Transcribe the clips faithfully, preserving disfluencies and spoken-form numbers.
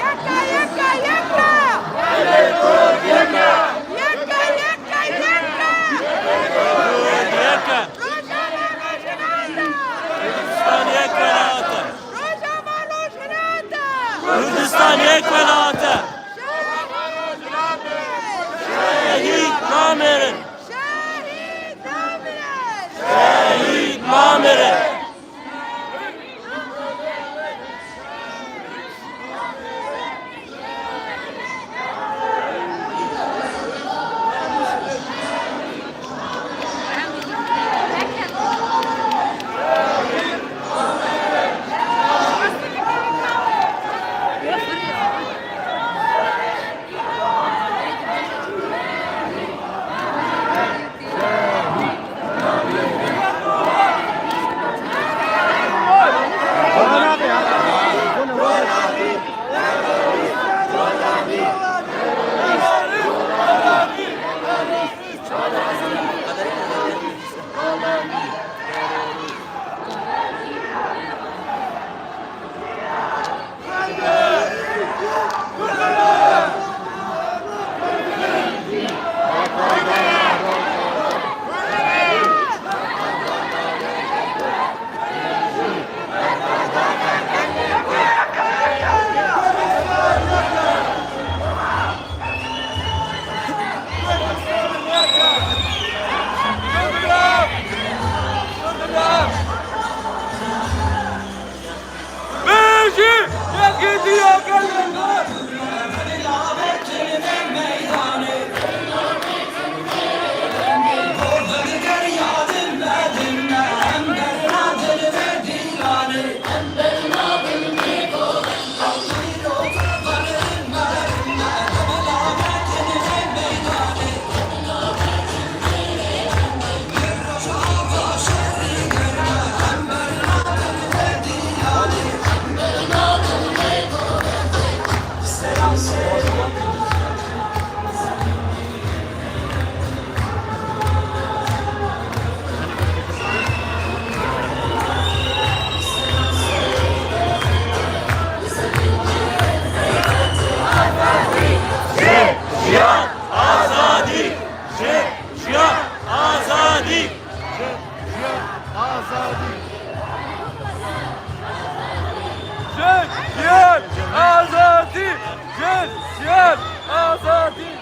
Yeka, yeka, yeka! Yeka, yeka, yeka! Kurd yek e! Rojava rojhilat e! Kurdistan yek welat e! Rojava rojhilat e! Kurdistan yek welat e! Şehîd namirin! Şehîd namirin! Şehîd namirin! Şehîd namirin! Bijî yekîtiya gelê me! Jiyan, azadî! Ji, jiyan, azadî! Ji, jiyan, azadî! Ji, jiyan, azadî! Ji, jiyan, azadî!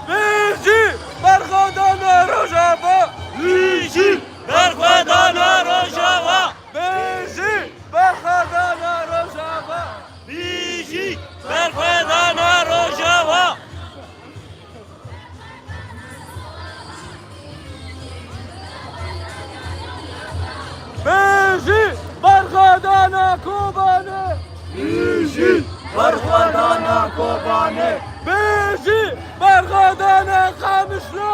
Bijî berxwedana Rojava! Bijî berxwedana Rojava! Bijî berxwedana Rojava! Bijî berxwedana Rojava! Bijî berxwedana Kobanê! Bijî berxwedana Kobanê! Bijî berxwedana Qamişlo!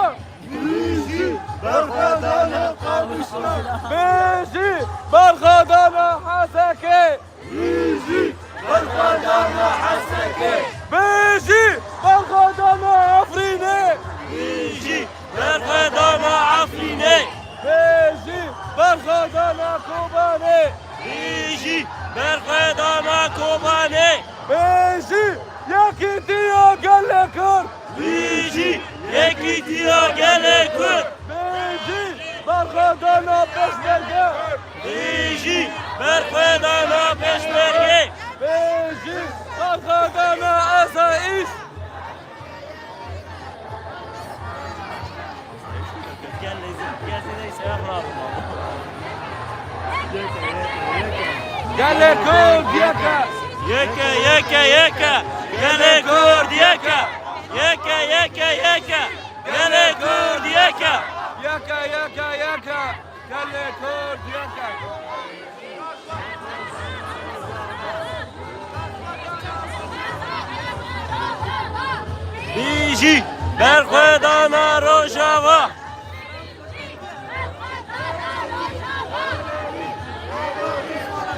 Bijî berxwedana Qamişlo! Bijî berxwedana Hesekê! Bijî berxwedana Hesekê! Bijî berxwedana Efrînê! Bijî berxwedana Efrînê! Bijî berxwedana Kobanê! Bijî berxwedana Kobanê! Bijî yekîtiya gelê Kurd! Bijî yekîtiya gelê Kurd! Bijî berxwedana Pêşmerge! Bijî berxwedana Pêşmerge! Bijî berxwedana asayîş! Gelê Kurd yek e! Yek e, yek e, yek e! Gelê Kurd yek e! Yek e, yek e, yek e! Gelê Kurd yek e! Yek e, yek e, yek e! Gelê Kurd yek e! Bijî berxwedana Rojava!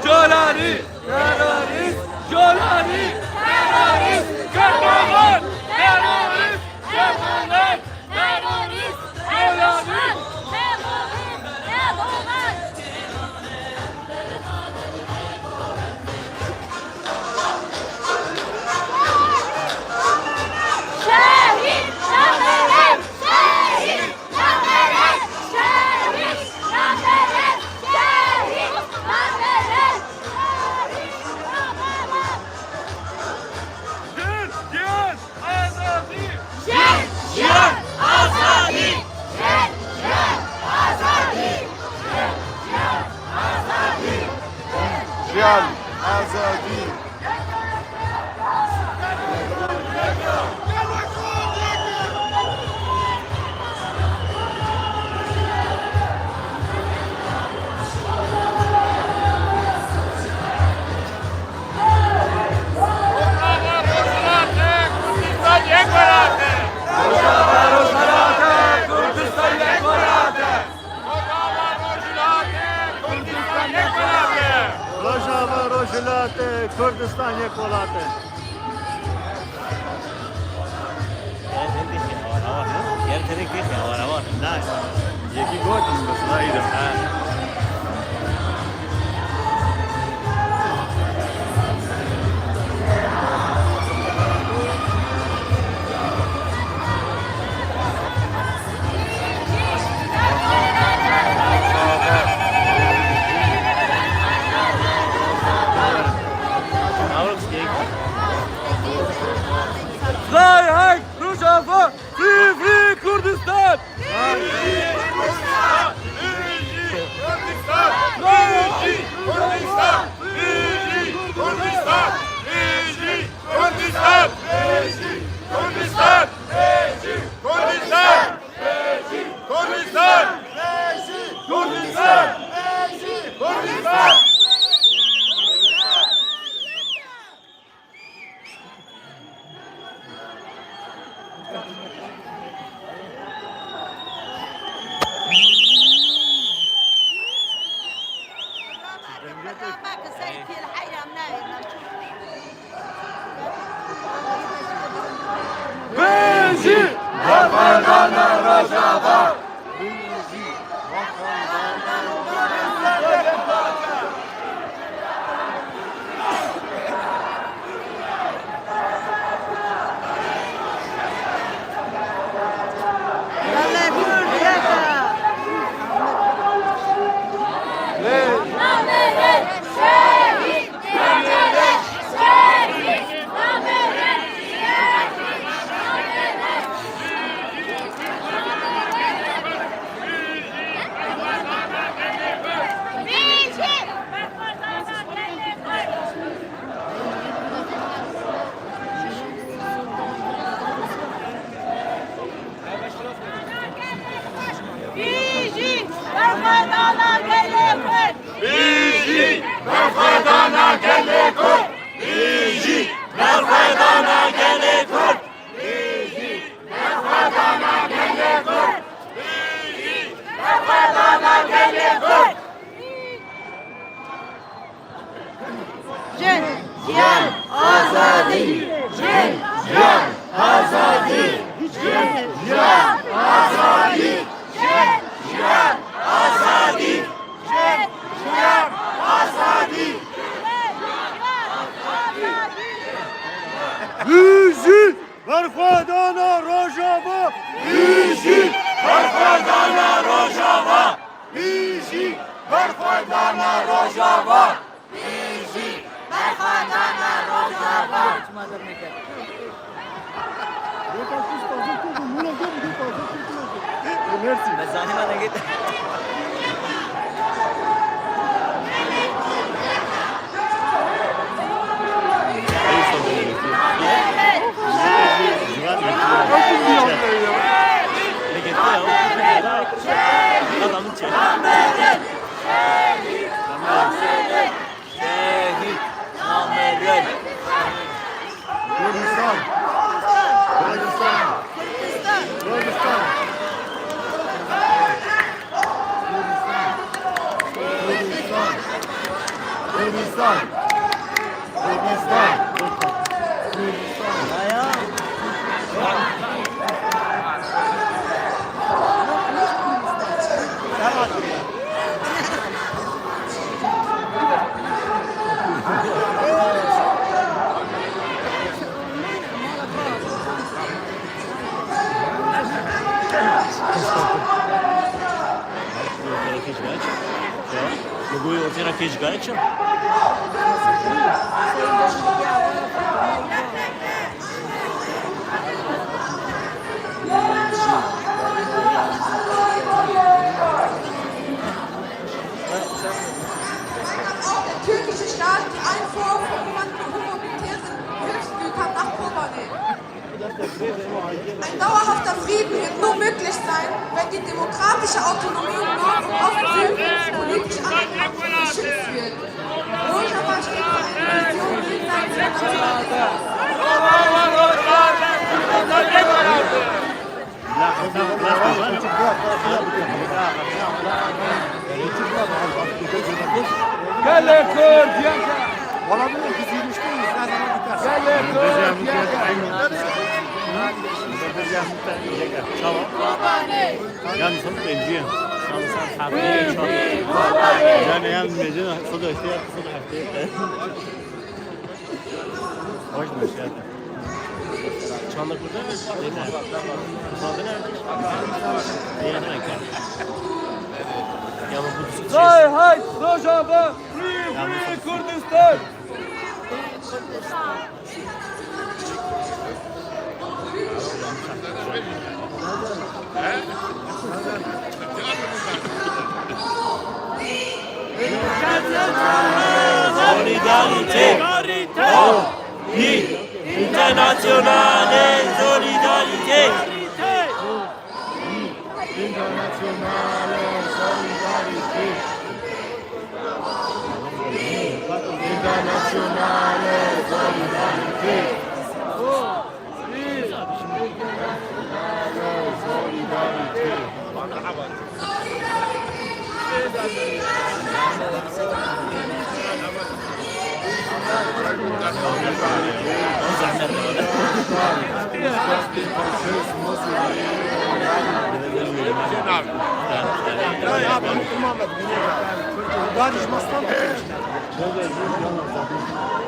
Colanî! Terorîst! Colanî! Terorîst! Kurdogan! Terorîst! Terorîst! Terorîst! Terorîst! Erdogan! Erdogan! Yan, azadî. Rojava, Rojhilat e, Kurdistan yek welat e. Yer tenê kêf e, awara var, ne? Yer tenê kêf e, awara var. Na, yekî gotin, bes na îdim. Ha. Freyheit Rojava! Free, free Kurdistan! Bijî! Berxwedana Rojava! Bijî berxwedana gelê Kurd! Bijî berxwedana gelê Kurd! Bijî berxwedana gelê Kurd! Bijî berxwedana gelê Kurd! Bijî berxwedana gelê Kurd! Jin, jiyan, azadî! Jin, jiyan, azadî! Jin, jiyan, azadî! Jin, jiyan, azadî! Jin, jiyan, azadî! Bijî berxwedana Rojava! Bijî berxwedana Rojava! Bijî berxwedana Rojava! Bijî berxwedana Rojava! Merci. Me zanî me negê. Şehîd! Namerde! Kurdistan! Kurdistan! Kurdistan! Kurdistan! Kurdistan! Kurdistan! Li gorî ortê re kêjgayek çi? Türk İş İşler Autonomie und Macht auf zukünftig politisch an den Machtbeschützt wird. Roja Başkanı Televizyon. Gelê Kurd, yeke! Olabilir, biz yürüyüşteyiz. Ne zaman biterse. Gelê Kurd, yeke! Tamam. Yalnız çok benziyor. Yalnız sen harfleri çok. Yani yalnız benziyor. Soda işte, soda harfleri. Hoş mu şey? Çanlık burada mı? Nerede? Çanlık nerede? Diğer renk. Ya bu şey. Hay hay, Rojava, free, free Kurdistan. Solidarité. Oh, oui. Internationale solidarité. Internationale solidarité. Internationale solidarité.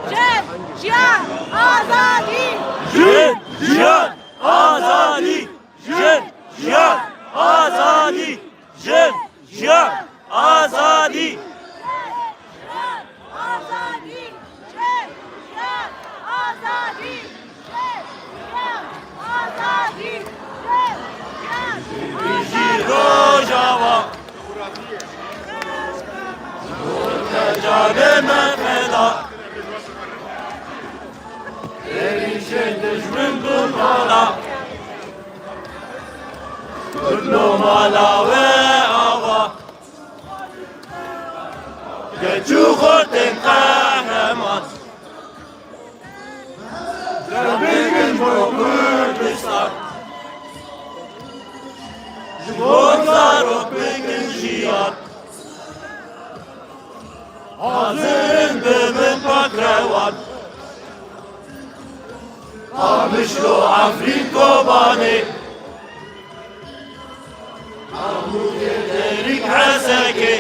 Jin, jiyan, azadî! Jin, jiyan, azadî! Jin, jiyan, azadî! Jin, jiyan, azadî! Jin, jiyan, azadî! Jin, jiyan, azadî! Jin, jiyan, azadî! Jin, jiyan, azadî! Rojava! Canê me feda. Êrîşê dijmin bû mala. Kurd no mala we ava. Keç û xortên qehreman. Bikin bo Kurdistan. Ji bo zarok bikin jiyan. Hazir in bibin pakrewan. Qamişlo, Efrîn, Kobanê. Amûdê, Derîk, Hesekê.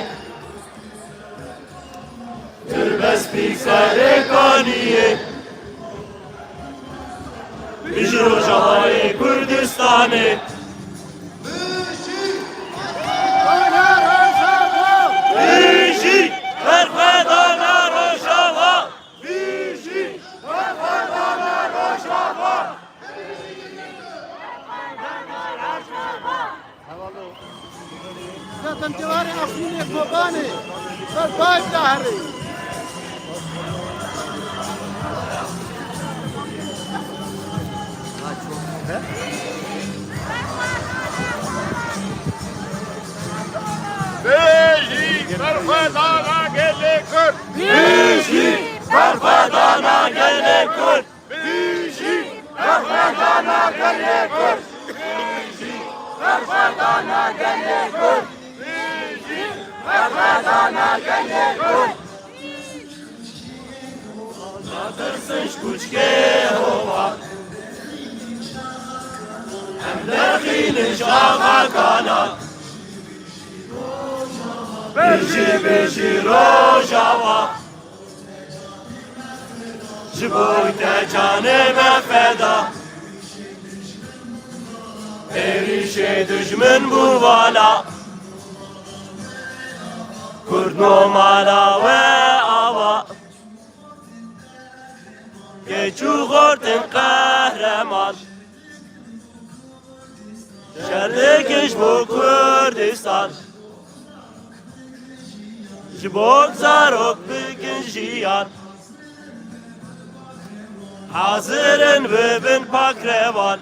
Dirbestî Serêkaniyê. Bijî Rojavayê Kurdistanê. Bijî berxwedana Rojava. Bijî berxwedana Rojava. Zaten ciwarê Efrînê, Kobanê, ber bayb de herê. Bijî berxwedana gelê Kurd! Bijî berxwedana gelê Kurd! Bijî berxwedana gelê Kurd! Bijî berxwedana gelê Kurd! Bijî berxwedana gelê Kurd! Natirsin ji kûçikê hova. Em derxînin ji axakana. Bijî, bijî Rojava. Ji bo te canê me feda. Êrîşê dijmin bû vala. Kurd no mala we ava. Keç û xortin qehreman. Şer dikin ji bo Kurdistan. Ji bo zarok bikin jiyan. Hazir in bibin pakrevan.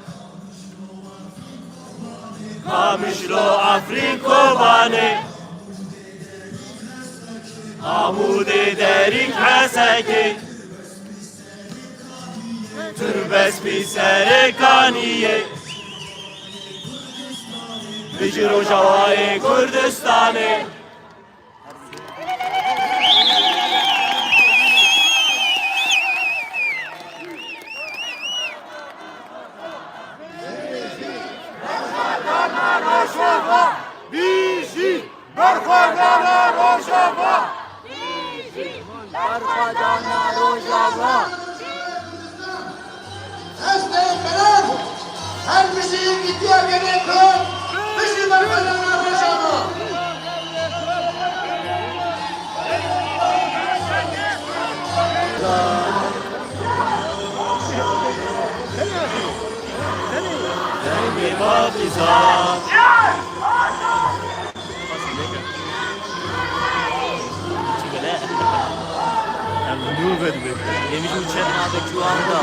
Qamişlo Efrîn Kobanê, Amûdê Derîk Hesekê, Turbespî Serê Kaniyê, Bijî Rojavayê Kurdistanê. Berxwedana Rojava! Bijî! Berxwedana Rojava! Bijî! Berxwedana Rojava! Hestê Xeler! Her bijî yekîtiya gelê Kurd! Bijî Berxwedana Rojava! Dengê Partîzan! Çi bile? Em nû vedibe. Demiş uçak nabe çuanda.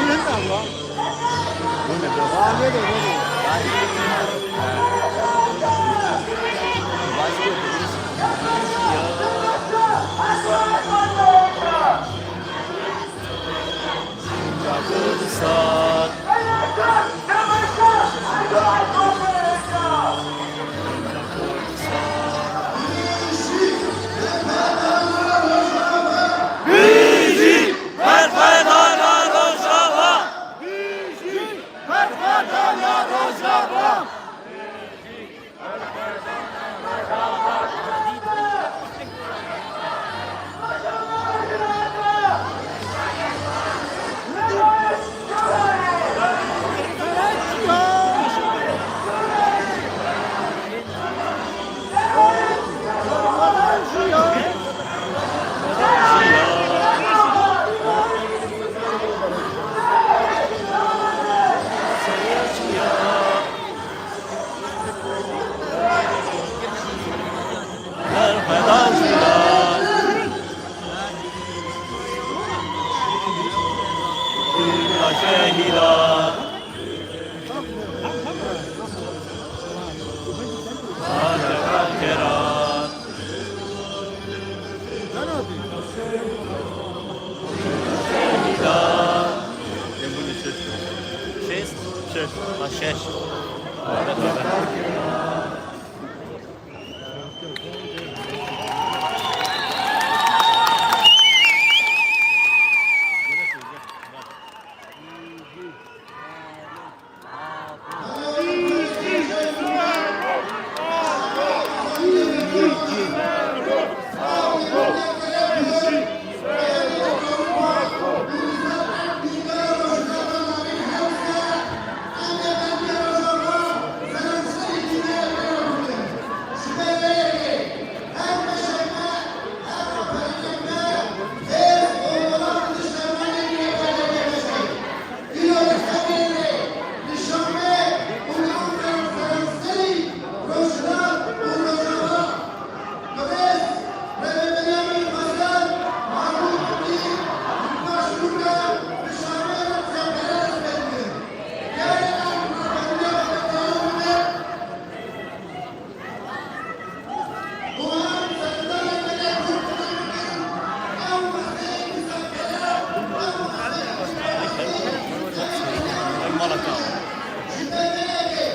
Şeş. Şeş. Ha, şeş.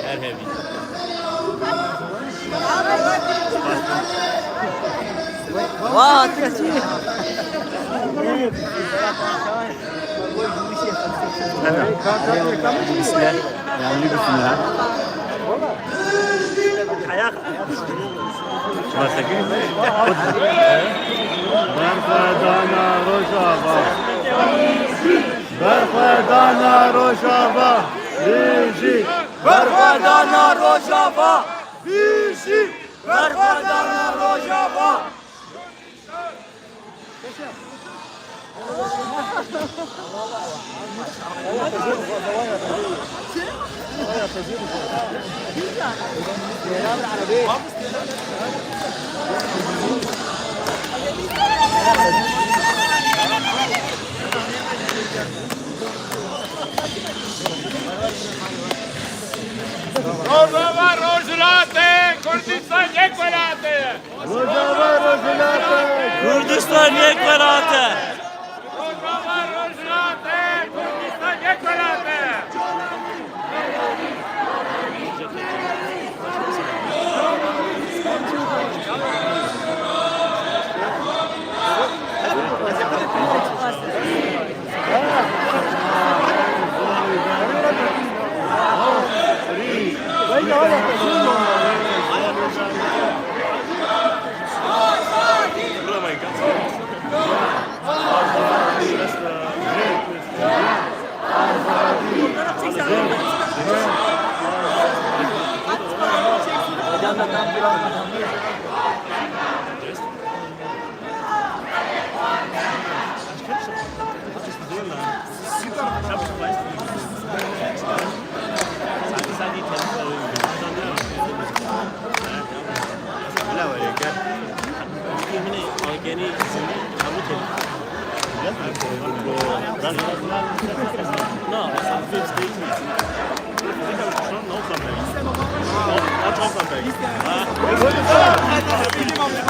Her hevî. Wa, tu çi? Yanlış bir sinyal. Berxwedana Rojava. Berxwedana Rojava. Bijî. Berxwedana Rojava. Bijî. Berxwedana Rojava. Rojava, Rojava! Kurdistan yek welat e.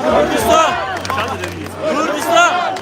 Kurdistan! Kurdistan!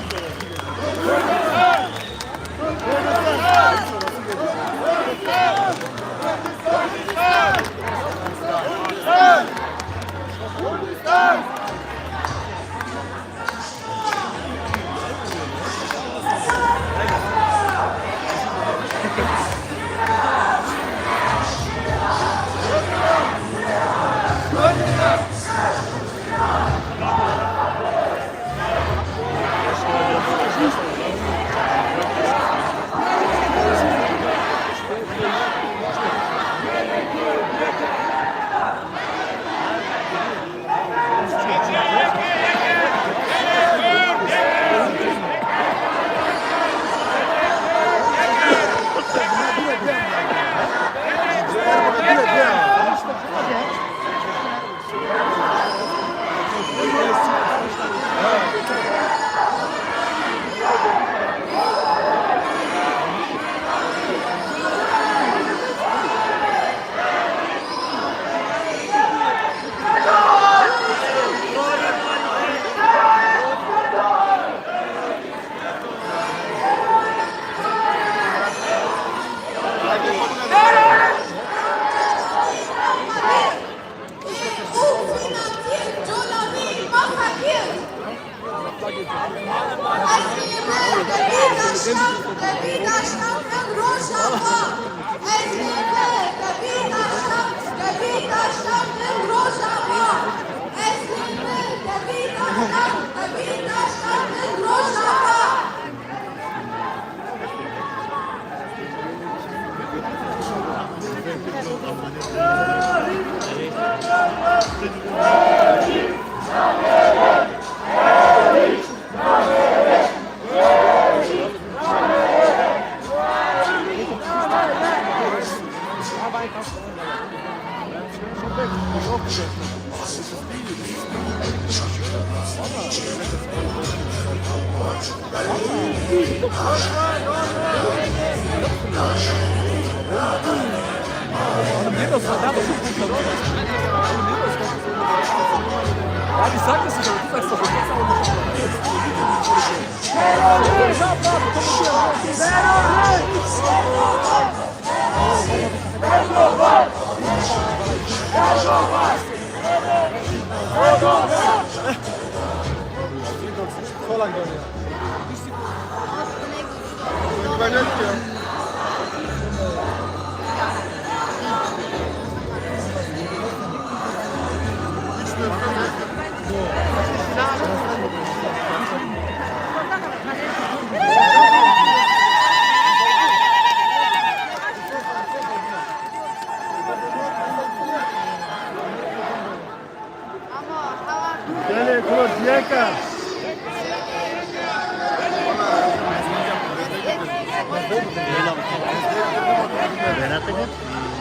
Gelê Kurd yek e.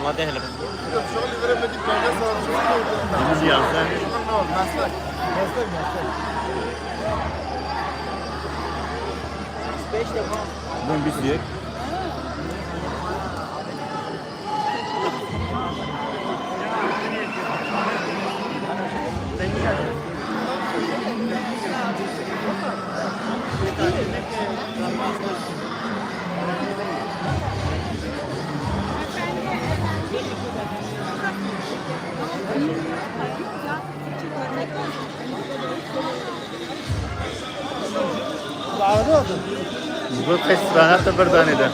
Madde hele. Yirmi yazdı. Dün biz yek. Got qey strana te berdanê de.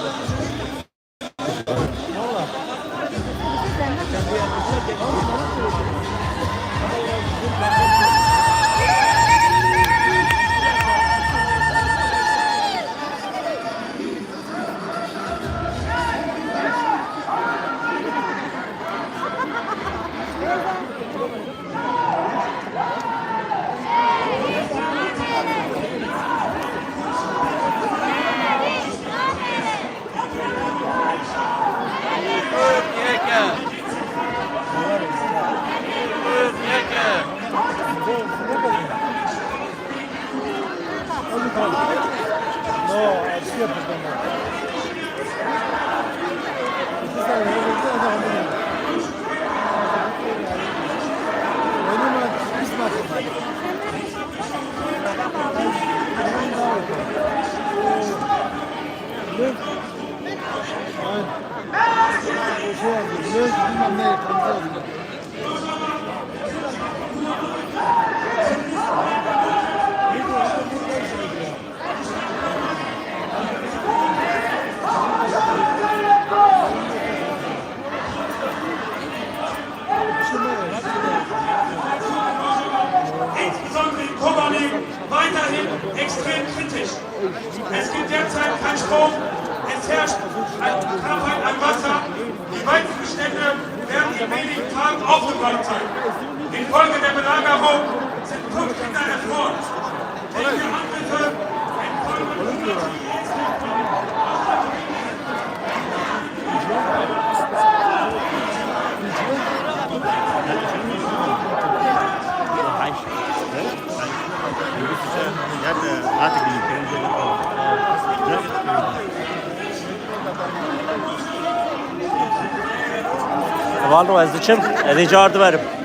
Insbesondere in Kobane weiterhin extrem kritisch. Es gibt derzeit keinen Strom, es herrscht eine Knappheit an Wasser. Die weiten Bestände werden in wenigen Tagen aufgebraucht sein. Infolge der Belagerung sind fünf Kinder erfroren. Wegen der Angriffe entkommen hundert Hevalno, ez diçim, ez ê car diverim.